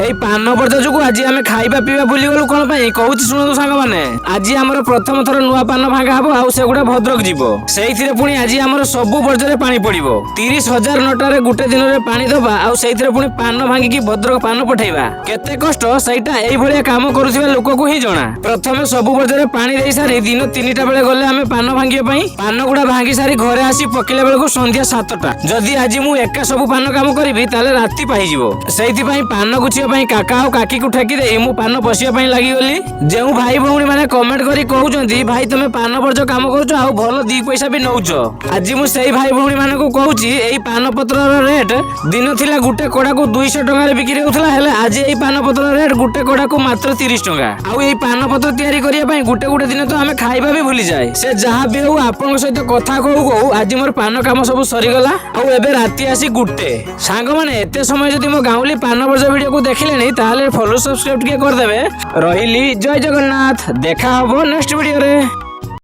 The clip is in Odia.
ଏଇ ପାନ ବର୍ଜ ଯୋଗୁ ଆଜି ଆମେ ଖାଇବା ପିଇବା ଭୁଲିଗଲୁ। କଣ ପାଇଁ କହୁଛି ଶୁଣନ୍ତୁ ସାଙ୍ଗମାନେ। ଆଜି ଆମର ପ୍ରଥମ ଥର ନୂଆ ପାନ ଭାଙ୍ଗା ହବ ଆଉ ସେଗୁଡା ଭଦ୍ରକ ଯିବ। ସେଇଥିରେ ପୁଣି ଆଜି ଆମର ସବୁ ବର୍ଜରେ ପାଣି ପଡିବ। 30,000 ନଟାରେ ଗୋଟେ ଦିନରେ ପାଣି ଦବା ଆଉ ସେଇଥିରେ ପୁଣି ପାନ ଭାଙ୍ଗିକି ଭଦ୍ରକ ପାନ ପଠେଇବା, କେତେ କଷ୍ଟ ସେଇଟା ଏଇଭଳିଆ କାମ କରୁଥିବା ଲୋକକୁ ହିଁ ଜଣା। ପ୍ରଥମେ ସବୁ ବର୍ଜରେ ପାଣି ଦେଇ ସାରି ଦିନ 3ଟା ବେଳେ ଗଲେ ଆମେ ପାନ ଭାଙ୍ଗିବା ପାଇଁ। ପାନ ଗୁଡା ଭାଙ୍ଗି ସାରି ଘରେ ଆସି ପକେଇଲା ବେଳକୁ ସନ୍ଧ୍ୟା 7ଟା। ଯଦି ଆଜି ମୁଁ ଏକା ସବୁ ପାନ କାମ କରିବି, ତାହେଲେ ରାତି ପାହିଯିବ। ସେଇଥିପାଇଁ ପାନ ଗୁଛିବା ପାଇଁ କାକା ଆଉ କାକିକୁ ଠେକି ଦେଇ ମୁଁ ପାନ ବସିବା ପାଇଁ ଲାଗିଗଲି। ଯେଉଁ ଭାଇ ଭଉଣୀ ମାନେ କମେଣ୍ଟ କରି କହୁଛନ୍ତି, "ଭାଇ, ତମେ ପାନ ବର୍ଜ କାମ କରୁଛ ଆଉ ଭଲ ଦି ପଇସା ବି ନଉଛ", ଆଜି ମୁଁ ସେଇ ଭାଇ ଭଉଣୀ ମାନଙ୍କୁ କହୁଛି, ଏଇ ପାନ ପତ୍ରର ରେଟ୍ ଦିନ ଥିଲା ଗୋଟେ କଡାକୁ 200 ଟଙ୍କାରେ ବିକ୍ରି ହେଉଥିଲା। ହେଲେ ଆଜି ଏଇ ପାନ ପତ୍ରର ରେଟ୍ ଗୋଟେ କଡାକୁ ମାତ୍ର 30 ଟଙ୍କା। ଆଉ ଏଇ ପାନ ପତ୍ର ତିଆରି କରିବା ପାଇଁ ଗୋଟେ ଗୋଟେ ଦିନ ତ ଆମେ ଖାଇବା ବି ଭୁଲିଯାଏ। ସେ ଯାହା ବି ହଉ, ଆପଣଙ୍କ ସହିତ କଥା କହୁ କହୁ ଆଜି ମୋର ପାନ କାମ ସବୁ ସରିଗଲା ଆଉ ଏବେ ରାତି ଆସି 1। ସାଙ୍ଗମାନେ, ଏତେ ସମୟ ଯଦି ମୋ ଗାଉଁଲି ପାନ ବର୍ଜ ଭିଡିଓକୁ ଦେଖିଲେଣି, ତାହେଲେ ଫଲୋ ସବସ୍କ୍ରାଇବ ଟିକେ କରିଦେବେ। ରହିଲି, ଜୟ ଜଗନ୍ନାଥ। ଦେଖା ହବ ନେକ୍ସଟ ଭିଡିଓରେ।